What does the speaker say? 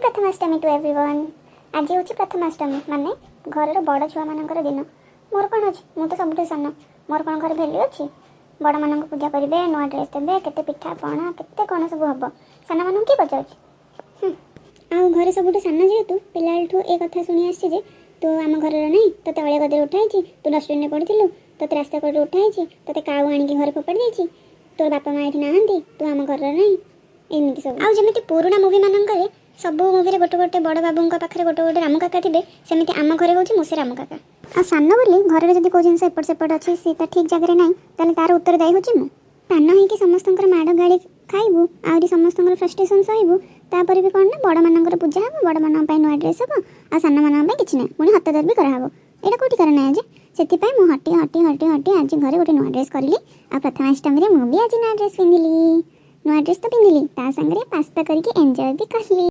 Prathamastami to everyone. ଆଜି ହେଉଛି ପ୍ରଥମାଷ୍ଟମୀ, ମାନେ ଘରର ବଡ଼ ଛୁଆମାନଙ୍କର ଦିନ। ମୋର କ'ଣ ଅଛି? ମୁଁ ତ ସବୁଠୁ ସାନ। ମୋର କ'ଣ ଘରେ ଭ୍ୟାଲ୍ୟୁ ଅଛି? ବଡ଼ମାନଙ୍କୁ ପୂଜା କରିବେ, ନୂଆ ଡ୍ରେସ୍ ଦେବେ, କେତେ ପିଠା ପଣା, କେତେ କ'ଣ ସବୁ ହେବ। ସାନମାନଙ୍କୁ କିଏ ପଚାରୁଛି? ଆଉ ଘରେ ସବୁଠୁ ସାନ ଯେହେତୁ, ପିଲାବେଳଠୁ ଏ କଥା ଶୁଣି ଆସିଛି ଯେ ତୁ ଆମ ଘରର ନାହିଁ, ତୋତେ ଅଳିଆ ଗଦାରେ ଉଠାଇଛି, ତୁ ଡଷ୍ଟବିନ୍ରେ ପଡ଼ିଥିଲୁ, ତୋତେ ରାସ୍ତା କଡ଼ରେ ଉଠାଇଛି, ତୋତେ କାଉ ଆଣିକି ଘରେ ଫୋପାଡ଼ି ଦେଇଛି, ତୋର ବାପା ମା ଏଠି ନାହାନ୍ତି, ତୁ ଆମ ଘରର ନାହିଁ, ଏମିତି ସବୁ। ଆଉ ଯେମିତି ପୁରୁଣା ମୁଭି ମାନଙ୍କରେ ସବୁ ମୁଭିରେ ଗୋଟେ ଗୋଟେ ବଡ଼ ବାବୁଙ୍କ ପାଖରେ ଗୋଟେ ଗୋଟେ ରାମୁ କାକା ଥିବେ, ସେମିତି ଆମ ଘରେ ହେଉଛି ମୁଁ ସେ ରାମୁ କାକା। ଆଉ ସାନ ବୋଲି ଘରରେ ଯଦି କେଉଁ ଜିନିଷ ଏପଟ ସେପଟ ଅଛି, ସେ ତା ଠିକ୍ ଜାଗାରେ ନାହିଁ, ତାହେଲେ ତାର ଉତ୍ତରଦାୟୀ ହେଉଛି ମୁଁ। ସାନ ହେଇକି ସମସ୍ତଙ୍କର ମାଡ଼ ଗାଳି ଖାଇବୁ, ଆହୁରି ସମସ୍ତଙ୍କର ଫ୍ରଷ୍ଟ୍ରେସନ୍ ସହିବୁ। ତାପରେ ବି କ'ଣ ନା ବଡ଼ମାନଙ୍କର ପୂଜା ହେବ, ବଡ଼ମାନଙ୍କ ପାଇଁ ନୂଆ ଡ୍ରେସ୍ ହେବ, ଆଉ ସାନମାନଙ୍କ ପାଇଁ କିଛି ନାହିଁ। ପୁଣି ହତଦର ବି କରାହେବ। ଏଇଟା କୋଉଠିକାର ନାହିଁ ଯେ? ସେଥିପାଇଁ ମୁଁ ହଟି ହଟି ହଟି ହଟି ଆଜି ଘରେ ଗୋଟେ ନୂଆ ଡ୍ରେସ୍ କରିଲି। ଆଉ ପ୍ରଥମାଷ୍ଟମୀରେ ମୁଁ ବି ଆଜି ନୂଆ ଡ୍ରେସ୍ ପିନ୍ଧିଲି। ନୂଆ ଡ୍ରେସ୍ ତ ପିନ୍ଧିଲି, ତା ସାଙ୍ଗରେ ପାସ୍ତା କରିକି ଏନ୍ଜୟ ବି କଲି।